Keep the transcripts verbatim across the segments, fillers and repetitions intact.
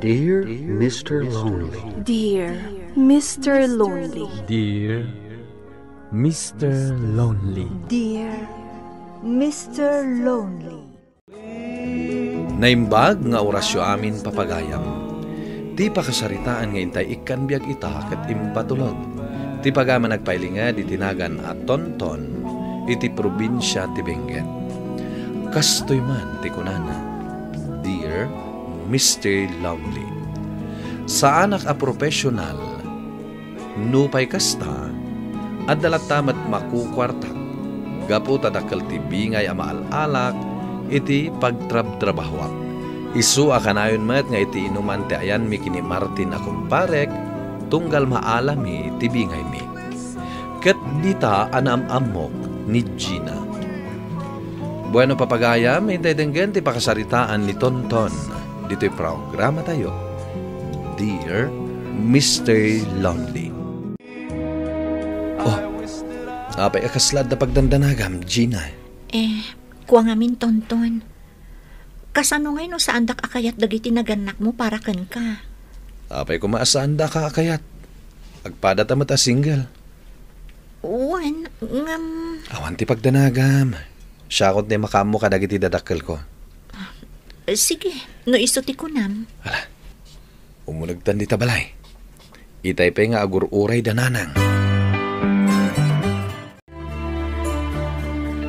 Dear Mister Lonely. Dear Mister Lonely. Dear Mister Lonely. Dear Mister Lonely. Naimbag nga orasyo amin, papagayam. Ti pakasaritaan nga intay ikkan biag ita ket impatulod. Ti pagaman agpailinged iti nagan a Tonton iti probinsia ti Benguet. Kastoy man ti kunana, Dear Mister Lonely. Saanak a professional, nupay kasta, adda latta met makukuartak gapu ta dakkel ti bingay a maal-alak iti pagtrabtrabahoak. Isu a kanayon met nga iti inuman ti ayanmi ken ni Martin a kumparek, tunggal maalami ti bingaymi. Ket dita a naam-ammok ni Gina. Bueno, papagayam, intay denggen ti pakasaritaan ni Tonton ditoy programatayo, Dear Mister Lonely. Oh, apay a kasla adda pagdandanagam, Gina? Eh, kua ngamin, Tonton. Kasano ngay no saandak a kayat dagiti nagannakmo para kenka? Apay koma a saandaka a kayat? Agpadata met a single. Wen, ngem Awan ti pagdanagam. Siakon ti makaammo kadagiti dadakkelko. Eh, sige, no isu ti kunam. Ala, umunegtan dita balay. Itay pay nga agur-uray da Nanang.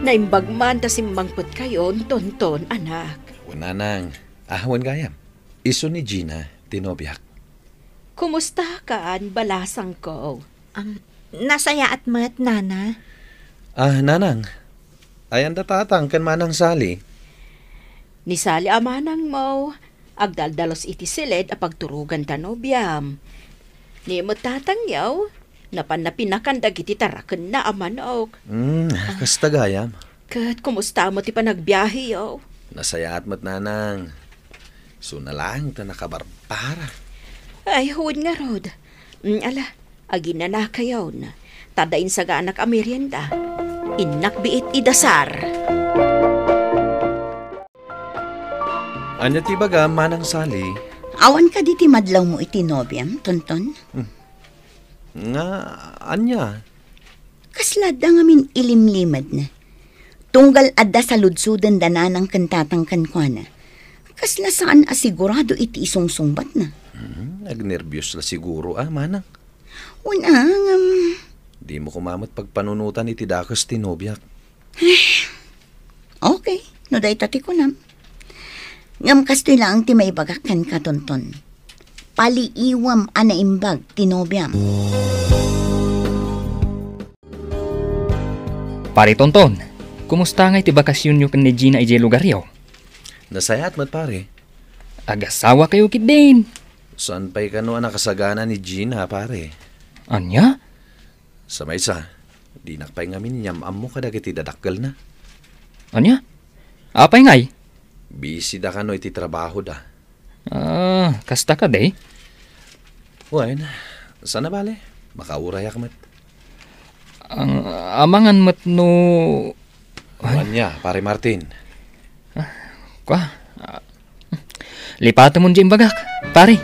Naimbag man ta simmangpetkayon, Tonton, anak. Wen, Nanang. Ah, wen gayam. Isu ni Gina, ti nobiak. Kumusta kan, balasangko? Am, nasayaat met, Nana. Ah, Nanang. Ayan da Tatang ken Manang Sally? Ni Sally a manangmo, agdaldalus iti siled a pagturogan ta nobiam. Ni met Tatangyo, napanna pinakan dagiti tarakenna a manok. Hmm, kasta gayam. Ket kumusta met ti panagbiaheyo? Nasayaat met, Nanang. Suna laeng ta nakabarbara. Ay, wen ngarud. Mm, ala, aginanakayon. Ta adda insaganak a merienda. Innak biit idasar. Ania ti ibagam, Manang Sally? Awan kadi ti madlawmo iti nobiam, Tonton? Hmm. Nga, ania? Kasla adda ngamin ilimlimedna. Tunggal adda saludsoden da Nanang ken Tatang kenkuana. Kasla saan a sigurado iti isungsungbatna. Hmm, nagnerbios la siguro a, Manang. Wen a, ngem dimo koma met pagpanunotan iti dakes ti nobiak. Okay, no dayta ti kunam. Ngem kastoy laeng ti maibagak kenka, Tonton. Paliiwem a naimbag ti nobiam. Pare Tonton, kumusta ngay ti bakasionyo ken ni Gina idiay lugaryo? Nasayaat met, pare. Agasawakayo ketdin. Saan pay kano a nakasagana ni Gina, pare? Ania? Sa maysa, dinak pay ngamin inyam-ammo kadagiti dadakkelna. Ania? Apay ngay? Busy da kano iti trabahoda. Ah, kasta kadi? Wen, saan a bale? Makaurayak met. Ang, amangan met no... Ay. Ania, Pare Martin? Ah, kua? Ah, lipatemon diay imbagak, pare.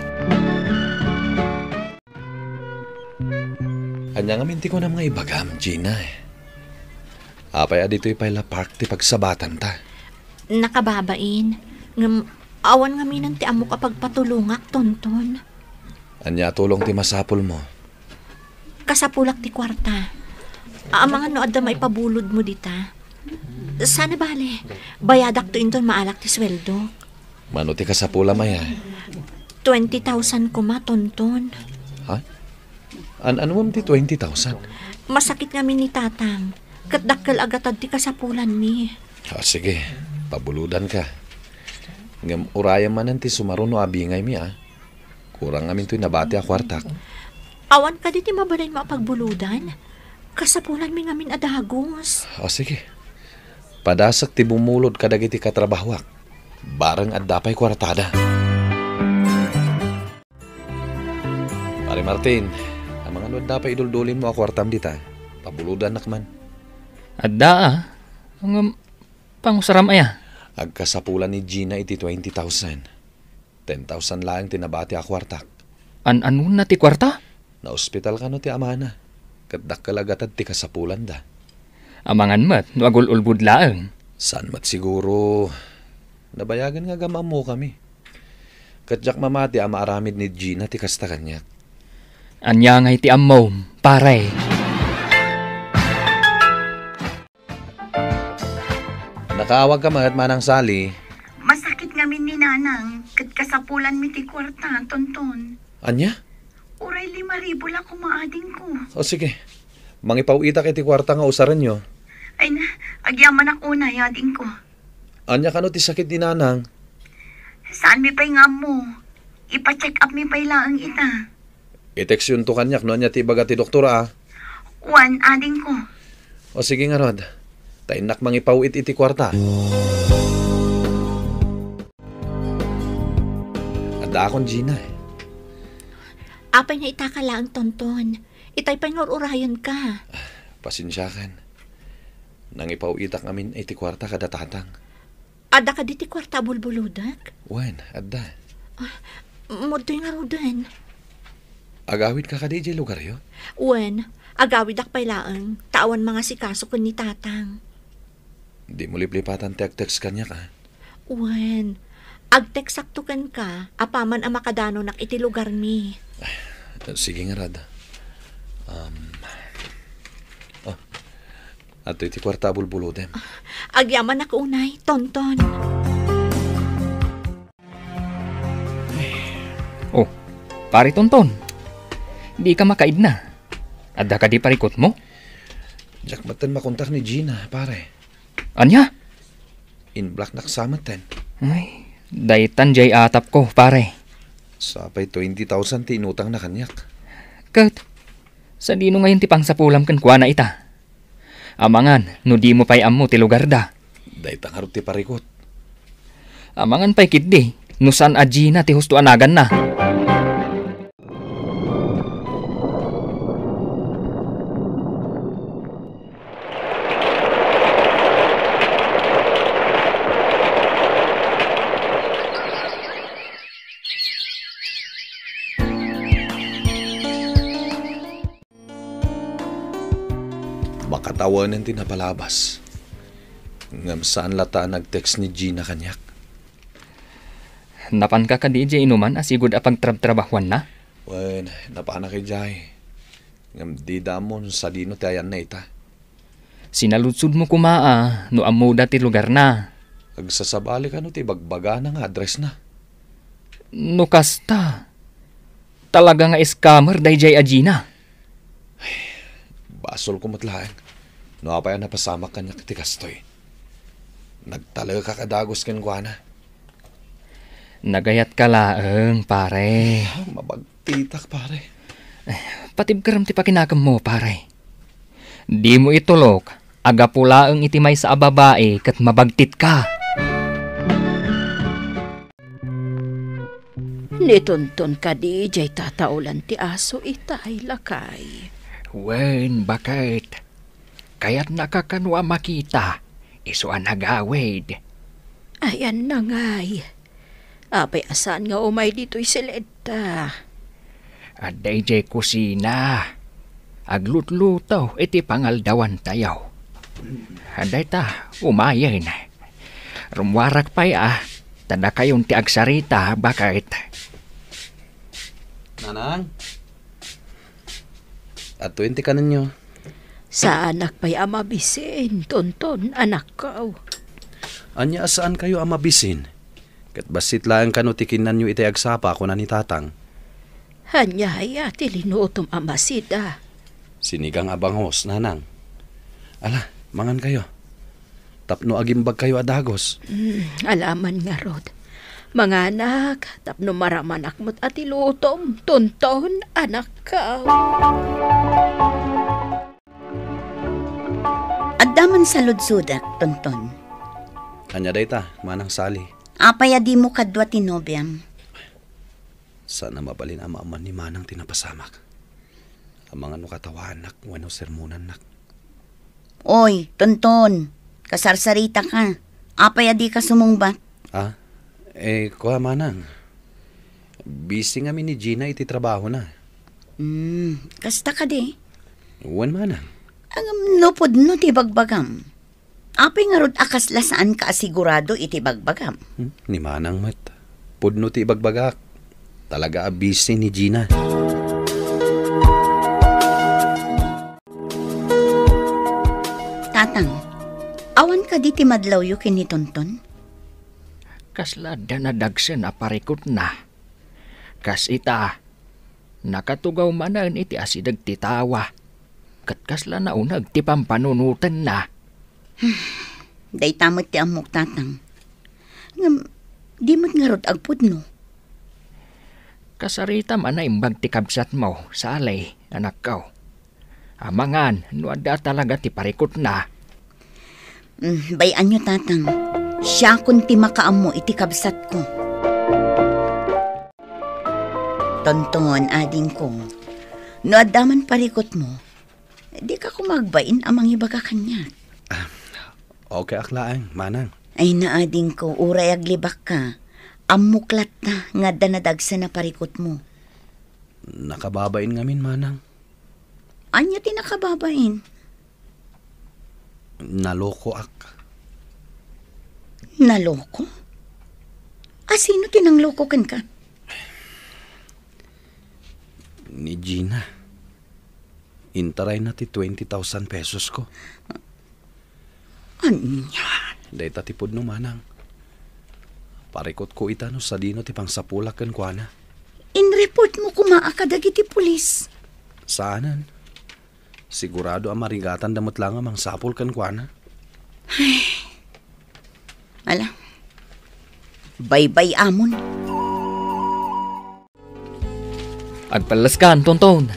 Ania ngamin ti kunam nga ibagam, Gina? Apay a ditoy pay la park ti pagsabatanta? Nakababain. Ngem awan ngaminen ti ammok a pagpatulongak, Tonton. Ania a tulong ti masapulmo? Kasapulak ti kuarta. Amangan no adda maipabulodmo dita. Saan a bale, bayadakto inton maalak ti sueldok. Mano ti kasapulam aya? Twenty thousand koma, Tonton. Ha? An-anuem ti twenty thousand? Masakit ngamin ni Tatang, ket dakkel a gatad ti kasapulanmi. Ah, sige, pabulodanka. Ngem urayem manen ti sumaruno a bingaymi, a. Kurang ngamin toy nabati a kuartak. Awan kadi ti mabalinmo a pagbulodan? Kasapulanmi ngamin a dagus. O, sige. Padasek ti bumulod kadagiti katrabahoak. Bareng adda pay kuartada. Pare Martin, amangan no adda pay iduldulinmo a kuartam dita. Pabulodannak man. Adda, a. Ngem, pangusaram aya? Agkasapulan ni Gina iti twenty thousand. Ten thousand laeng ti nabati a kuartak. An-anonna ti kuarta? Naospital kano ti amana, ket dakkel a gatad ti kasapulanda. Amangan met no agul-ulbod laeng. Saan met siguro. Nabayagen nga agam-ammokami. Ket diak mamati a maaramid ni Gina ti kasta kaniak. Ania ngay ti ammom, pare? Nakaawagka met, Manang Sally. Masakit ngamin ni Nanang, ket kasapulanmi ti kuarta, Tonton. Ania? Uray lima ribu la koma, adingko. O, sige. Mangipaw-itak iti kuarta nga usarenyo. Ay na, agyamanak unay, adingko. Ania kano ti sakit ni Nanang? Saanmi pay nga ammo. Ipa-check upmi pay laeng ita. I-textyonto kaniak no ania ti ibaga ti doktor, a. Wen, adingko. O, sige ngarud. Ta innak mangipaw-it iti kuarta. Addaakon, Gina. Apay nga itaka laeng, Tonton? Itay pay nga ur-urayenka. Pasensiakan. Nangipaw-itak ngamin iti kuarta kada Tatang. Adda kadi ti kuarta a bulbulodek? Wen, adda. Ah, mudtoy ngaruden. Agawidka kadi idiay lugaryo? Wen, agawidak pay laeng, ta awan mangasikaso ken ni Tatang. Dimo liplipatan ti ag-text kaniak, a. Wen, ag-textakto kenka, apaman a makadanonak iti lugarmi. Sige ngarud. Um, oh, adtoy ti kuarta a bulbulodem. Agyamanak unay, Tonton. Oh, Pare Tonton. Dika makaidna. Adda kadi parikutmo? Diak metten makontak ni Gina, pare. Ania? In-blocknak sa metten. Ay, daytan diay atapko, pare. Sa pay twenty thousand ti inutangna kaniak. Ket, sadino ngayon ti pangsapulam kenkuana ita? Amangan no dimo pay ammo ti lugarda. Dayta ngarud ti parikut. Amangan pay ketdi no saan a Gina ti husto a naganna. Makatawanen ti napalabas. Ngem saan latta a nag-text ni Gina kaniak. Napanka kadi idiay inuman a sigud a pagtrabtrabahuanna? Wen, napanak idiay. Ngem dida ammo no sadino ti ayanna ita. Sinaludsodmo koma a no ammoda ti lugarna. Agsasabali kano ti ibagbagana nga addressna? No kasta, talaga nga scammer daydiay a Gina. Basolko met laeng no apay a napasamak kaniak ti kastoy. Nagtalekak a dagus kenkuana. Nagayatka laeng, pare. Mabagtitak, pare. Patibkerem ti pakinakemmo, pare. Dimo itulok a gapu laeng iti maysa a babai ket mabagtitka. Ni Tonton kadi diay tataolan ti aso itay, lakay? Wen, baket. Kayatnaka kano a makita, isu a nagawid. Ayanna ngay. Apay a saan nga umay ditoy siled ta? Adda idiay kusina. Aglutluto iti pangaldawantayo. Dayta, umayen. Rummuarak pay a, ta dakayon ti agsarita, baket. Nanang? Adtoyen ti kanenyo. Saanak pay a mabisin, Tonton, anakko. Ania a saankayo a mabisin? Ket bassit laeng kano ti kinnanyo itay agsapa, kuna ni Tatang. Ania aya ti linutom a masida? Sinigang a bangus, Nanang. Ala, mangankayo. Tapno agimbagkayo a dagus. Mm, alaman ngarud. Manganak, tapno maramanak met a ti lutom, Tonton, anakko. Adda man saludsodek, Tonton. Ania dayta, Manang Sally? Apay a dimo kadua ti nobiam? Saan a mabalin a maammuan ni Manang ti napasamak. Amangan no katawaannak wenno sermonannak. Oy, Tonton, kasarsaritaka. Apay a dika sumungbat? Ah, eh, kua, Manang. Busy ngamin ni Gina iti trabahona. Hmm, kasta kadi? Wen, manang. Ngem no pudno ti bagbagam, apay ngarud a kasla saanka a sigurado iti bagbagam? Hmm, ni manang met. Pudno ti ibagbagak. Talaga a busy ni Gina. Tatang, awan kadi ti madlawyo ken ni Tonton? Kasla adda nadagsen a parikutna. Kas ita, nakatugaw manen iti asideg ti tawa, ket kasla nauneg ti pampanunotenna. Dayta met ti ammok, Tatang. Ngem, di met ngarud agpudno. Kasaritam a naimbag ti kabsatmo, Sally, anakko. Amangan no adda talaga ti parikutna. Mm, bay-anyo, Tatang. Siakon ti makaammo iti kabsatko. Tonton, adingko, no adda man parikutmo, dika koma agbain a mangibaga kaniak. Ah, okay ak laeng, manang. Ay, naadingko, uray aglibakka. Ammok latta nga adda nadagsen a parikutmo. Nakababain ngamin, manang. Ania ti nakababain? Nalokoak. Naloko? A sino ti nangloko kenka? Ni Gina. Intarayna ti twenty thousand pesos ko. Ania? Dayta ti pudno, manang. Parikutko ita no sadino ti pangsapulak kenkuana. Inreport mo koma a kadagiti pulis? Saanen. Sigurado a marigatanda met laeng a mangsapul kenkuana. Ala, baybay-amon. Agpelleskan, Tonton.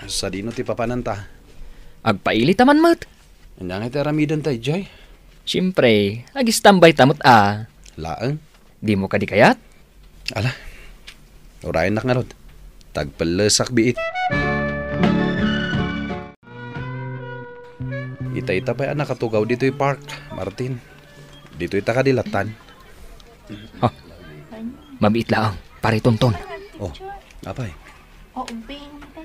Sadino ti papananta? Agpailita man met. Ania nga ti aramidenta idiay? Siempre, agistambay ta met a. Laeng? Dimo kadi kayat? Ala, urayennak ngarud. Tagpellesak biit. Ita-ita pay a nakatugaw ditoy park, Martin. Ditoy ta kadi lattan. Oh, mabiit laeng, Pare Tonton. Oh, apay?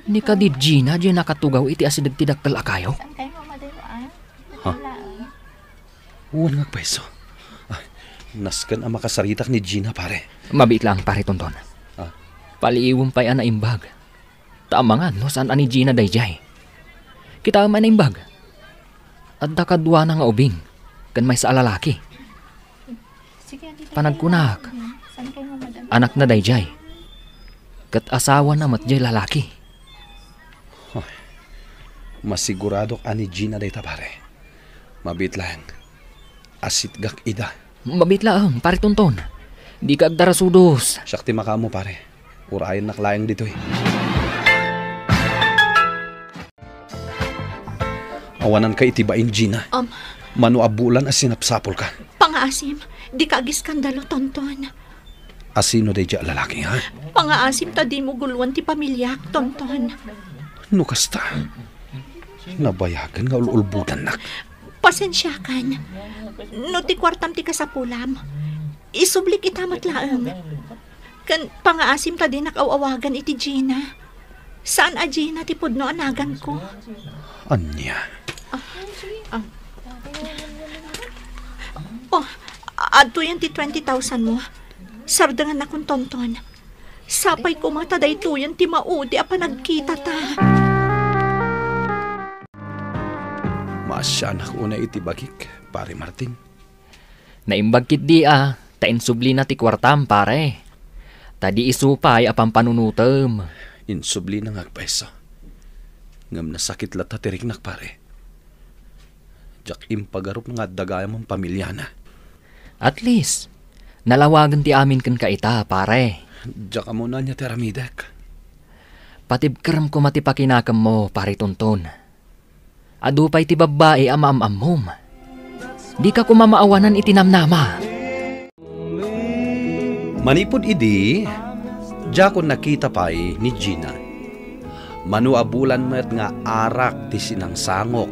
Ni kadi Gina diay nakatugaw iti asideg ti dakkel a kayo? Ha? Wen nga agpayso. Ah, nasken a makasaritak ni Gina, pare. Mabiit laeng, Pare Tonton. Ah. Paliiwem pay a naimbag. Ta amangan no saan a ni Gina daydiay. Kitaem a naimbag. Adda kaduana nga ubing ken maysa a lalaki. Panagkunak, anakna daydiay. Ket asawana met diay lalaki. Ay, masiguradok a ni Gina dayta, pare. Mabiit laeng. Asitgak ida. Mabiit laeng, Pare Tonton. Dika agdarasudos. Siak ti makaammo, pare. Urayennak laeng ditoy. Awananka iti bain, Gina. Am. Mano a bulan a sinapsapulka? Pangaasim, dika agiskandalo, Tonton. A sino daydiay a lalaki, ha? Pangaasim ta dimo guloen ti pamiliak, Tonton. No kasta, nabayagen nga ul-ulbodannak. Pasensiakan. No ti kuartam ti kasapulam, isublik ita met laeng. Ken pangaasim ta dinak aw-awagan iti Gina. Saan a Gina ti pudno a naganko. Ania? Ah, ah. Oh, adtoyen ti twenty thousand mo. Sardengannakon, Tonton. Sapay koma ta daytoyen ti maudi a panagkitata. Maasianak unay iti bagik, Pare Martin. Naimbag ketdi a, ta insublina ti kuartam, pare. Ta di isu pay a pampanunotem. Insublina nga agpayso. Ngem nasakit latta ti riknak, pare. Diak impagarup nga adda gayam a pamiliana. At least, nalawagen ti amin kenka ita, pare. Diak ammo no ania ti aramidek. Patibkerem koma ti pakinakemmo, Pare Tonton. Adu pay ti babbai a maam-ammom. Dika koma maawanan iti namnama. Manipud idi, diakon nakita pay ni Gina. Mano a bulan met nga arak ti sinangsangok,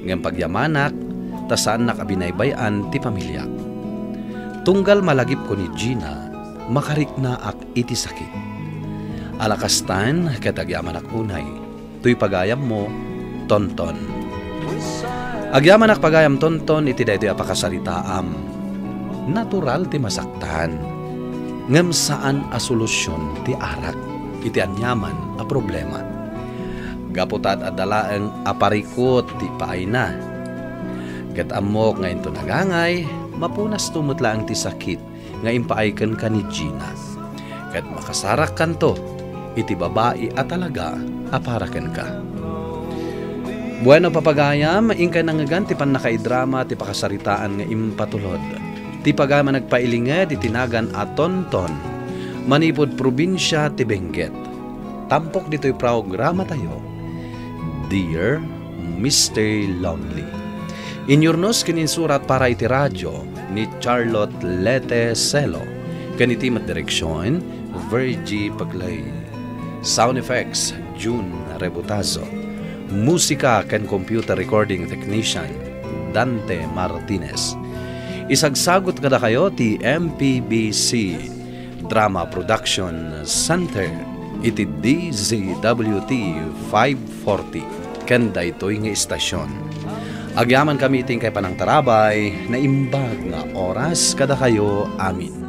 ngem pagyamanak ta saannak a binaybay-an ti pamiliak. Tunggal malagipko ni Gina, makariknaak iti sakit. Ala kastan ket agyamanak unay, toy pagayammo, Tonton. Agyamanak pagayam, Tonton, iti daytoy a pakasaritaam. Natural ti masaktan, ngem saan a solusion ti arak iti aniaman a problema. Gapu ta ad-adda laeng a parikut ti paayna. Ket ammok nga inton agangay, mapunasto met laeng ti sakit nga impaay kenka ni Gina. Ket makasarakkanto iti babai a talaga a para kenka. Bueno, papagayam, inkay nangngegan ti pannakaidrama ti pakasaritaan nga impatulod. Ti pagayam a nagpailinged iti nagan a Tonton, manipud probinsia ti Benguet. Tampok ditoy programatayo, Dear Mister Lonely. Inyurnos ken insurat para iti radio ni Charlotte Lete Celo, ken iti met direksion, Virgie Paglay. Sound effects, June Rebutazo. Musika ken computer recording technician, Dante Martinez. Isagsagut kadakayo ti M P B C Drama Production Center iti D Z W T five forty ken daytoy nga istasion. Agyamankami iti inkay panangtarabay, naimbag nga oras kadakayo amin.